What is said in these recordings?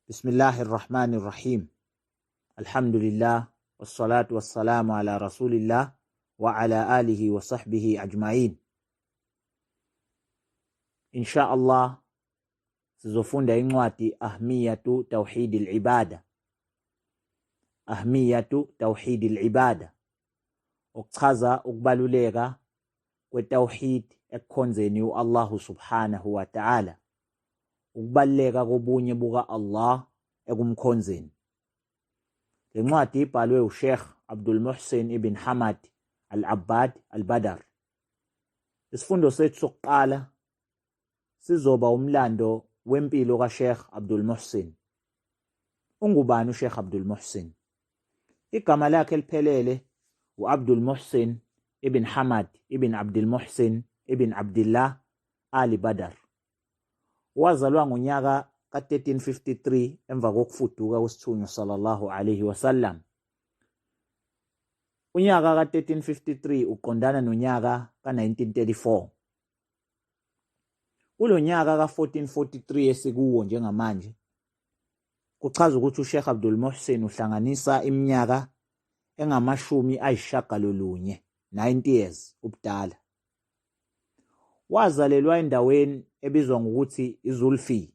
Bismillahi rrahmani rrahim. Alhamdulillah wassalatu wassalamu ala rasulillah wa ala alihi wa sahbihi ajma'in. Insha Allah sizofunda incwadi Ahmiyatu Tawhid al-Ibada. Ahmiyatu Tawhid al-Ibada, okuchaza ukubaluleka kwetawhid ekukhonzeni u-Allahu subhanahu wa ta'ala, ukubaluleka kobunye buka-Allah ekumkhonzeni. Le ncwadi ibhalwe uSheikh Abdul Muhsin ibn Hamad Al-Abbad Al-Badr. Isifundo sethu sokuqala sizoba umlando wempilo kaSheikh Abdul Muhsin. Ungubani uSheikh Abdul Muhsin? Igama lakhe eliphelele u-Abdul Muhsin ibn Hamad ibn Abdul Muhsin ibn Abdullah Ali Badr. Wazalwa ngonyaka ka-1353 emva kokufuduka kwesithunywa sallallahu alaihi wasallam. Unyaka ka-1353 uqondana nonyaka ka-1934. Kulo nyaka ka-1443 esikuwo njengamanje, kuchaza ukuthi uSheikh Abdul Muhsin uhlanganisa iminyaka engamashumi ayisishagalolunye, 90 years ubudala. Wazalelwa endaweni ebizwa ngokuthi iZulfi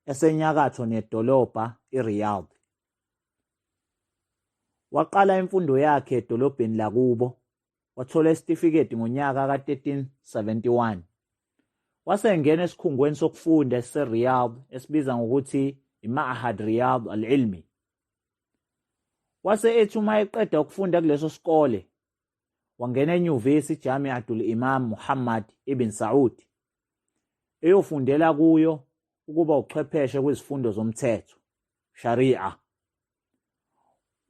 esenyakatho nedolobha iRiyadh. Waqala imfundo yakhe edolobheni lakubo, wathola isitifiketi ngonyaka ka-1371. Wase engena esikhungweni sokufunda esiseRiyadh esibiza ngokuthi iMa'had Riyadh Al-Ilmi. Wase ethi uma eqeda ukufunda kuleso sikole, wangena enyuvesi iJamiatul Imam Muhammad ibn Saud eyofundela kuyo ukuba uchwepheshe kwizifundo zomthetho, Sharia.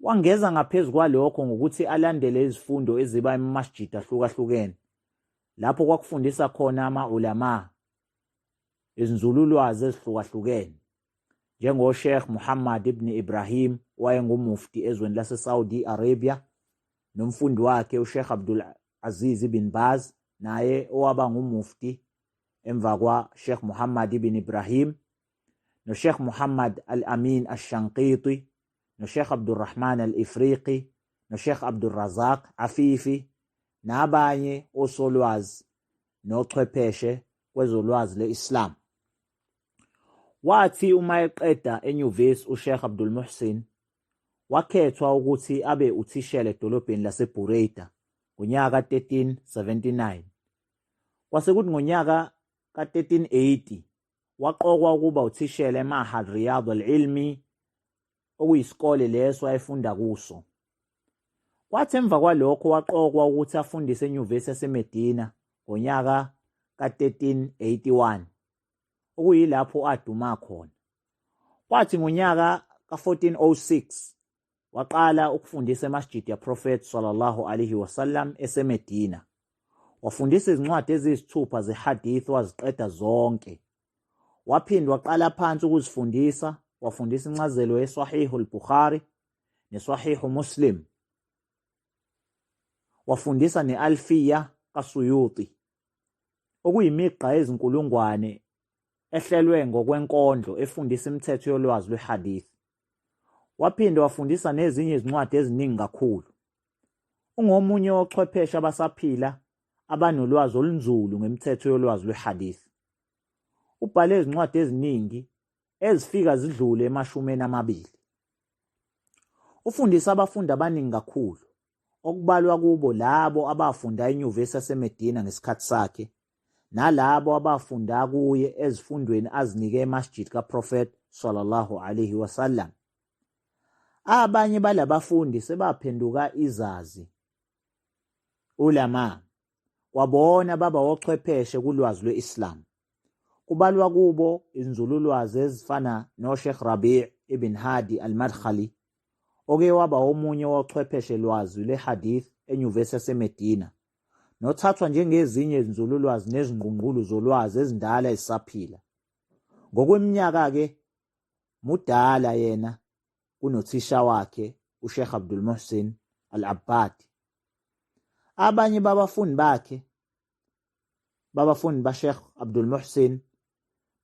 Wangeza ngaphezu kwalokho ngokuthi alandele izifundo eziba emamasjid ahlukahlukene lapho kwakufundisa khona ama-ulama, izinzululwazi ezihlukahlukene, njengoSheikh Muhammad ibn Ibrahim owayengumufti ezweni lase-Saudi Arabia, nomfundi wakhe uSheikh Abdul Aziz ibn Baz naye owaba ngumufti emva kwa-Sheikh Muhammad ibn Ibrahim, noSheikh Muhammad Al-Amin Ash-Shanqiti, noSheikh Abdurrahman Al-Ifriqi, noSheikh Abdurrazaq Afifi, nabanye osolwazi nochwepheshe kwezolwazi le-Islam. Wathi uma eqeda enyuvesi uSheikh Abdul Muhsin, wakhethwa ukuthi abe uthishela edolobheni laseBureida ngonyaka ka-1379. Kwase kuthi ngonyaka ka-1380 waqokwa ukuba uthishela eMa'had Riyadh Al-Ilmi, okuyisikole leso ayefunda kuso. Kwathi emva kwalokho waqokwa ukuthi afundise enyuvesi yaseMedina ngonyaka ka-1381, okuyilapho aduma khona. Kwathi ngonyaka ka-1406 waqala ukufundisa eMasjid yaProphet sallallahu alaihi wasallam eseMedina. Wafundisa izincwadi eziyisithupha zehadith, waziqeda zonke. Waphinde waqala phansi ukuzifundisa, wafundisa incazelo yeSwahihu al-Bukhari neSwahihu Muslim. Wafundisa ne-Alfiya kaSuyuti, okuyimigqa yezinkulungwane ehlelwe ngokwenkondlo efundisa imithetho yolwazi lwehadith. Waphinde wafundisa nezinye izincwadi eziningi kakhulu. Ungomunye wochwepheshe abasaphila abanolwazi olunzulu ngemithetho yolwazi lwehadith. Ubhale izincwadi eziningi ezifika zidlule emashumini amabili. Ufundisa abafundi abaningi kakhulu, okubalwa kubo labo abafunda enyuvesi yaseMedina ngesikhathi sakhe nalabo abafunda kuye ezifundweni azinike eMasjid kaProphet sallallahu alaihi wasallam. Abanye balabafundi sebaphenduka izazi, ulama, kwabona baba ochwepheshe kulwazi lwe-Islam. Kubalwa kubo inzululwazi ezifana noSheikh Rabi' ibn Hadi al-Madkhali, oke waba omunye wochwepheshe lwazi lwe-hadith enyuvesi yaseMedina, nothathwa njengezinye izinzululwazi nezingqungqulu zolwazi ezindala ezisaphila. Ngokweminyaka-ke mudala yena kunothisha wakhe uSheikh Abdul Muhsin Al-Abbad. Abanye babafundi bakhe, babafundi baSheikh Abdul Muhsin,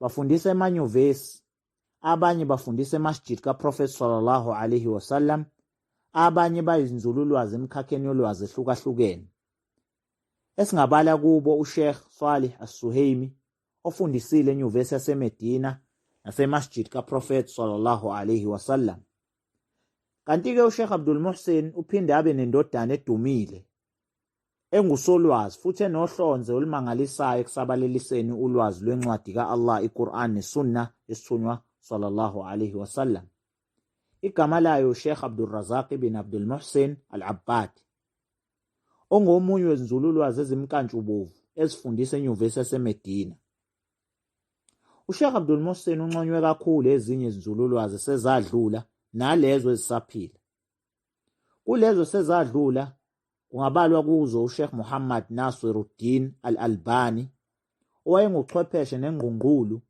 bafundisa emanyuvesi. Abanye bafundisa eMasjid kaProphet sallallahu alaihi wasallam, abanye bayizinzululwazi emikhakheni yolwazi ehlukahlukene. Esingabala kubo uSheikh Salih As-Suhaimi ofundisile enyuvesi yaseMedina naseMasjid kaProphet sallallahu alaihi wasallam. Kanti-ke uSheikh Abdul Muhsin uphinde abe nendodana edumile engusolwazi futhi enohlonze olumangalisayo ekusabalaliseni ulwazi lwencwadi ka-Allah iQur'an neSunnah yesithunywa sallallahu alaihi wasallam. Igama layo uSheikh Abdul Razak ibn Abdul Muhsin Al-Abbad, ongomunye wezinzululwazi ezimkantshubovu ezifundisa enyuvesi yaseMedina. USheikh Abdul Muhsin unconywe kakhulu ezinye izinzululwazi sezadlula nalezo ezisaphila. Kulezo sezadlula kungabalwa kuzo uSheikh Muhammad Nasiruddin Al-Albani owayenguchwepheshe nengqungqulu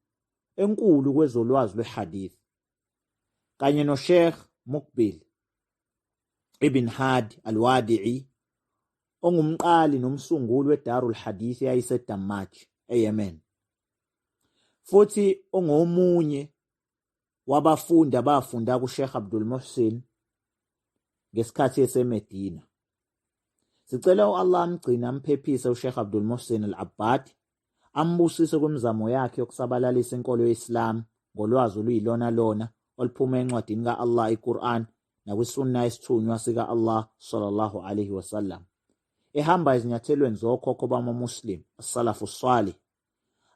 enkulu kwezolwazi lwehadith kanye noSheikh Mukbil Ibn Hadi Al-Wadi'i ongumqali nomsunguli weDarul Hadith eyayiseDammaj eYemen futhi ongomunye wabafundi abafunda kuSheikh Abdul Muhsin ngesikhathi eseMedina. Sicela u-Allah amgcine amphephise uSheikh Abdul Muhsin Al-Abbad, ambusise kwimizamo yakhe yokusabalalisa inkolo ye-Islam ngolwazi oluyilona lona oluphuma encwadini ka-Allah iQur'an nakwiSunnah yesithunywa sika-Allah sallallahu alaihi wasallam, ehamba ezinyathelweni zokhokho bamaMuslim as-salafu salih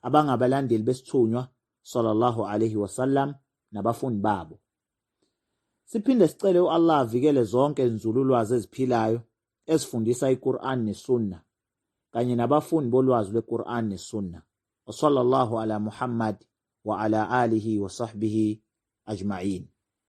abangabalandeli besithunywa sallallahu alaihi wasallam nabafundi babo. Siphinde sicele u-Allah avikele zonke izinzululwazi eziphilayo ezifundisa iQur'an neSunnah kanye nabafundi bolwazi lweQur'an neSunnah. Wa sallallahu ala Muhammad wa ala alihi wa sahbihi ajma'in.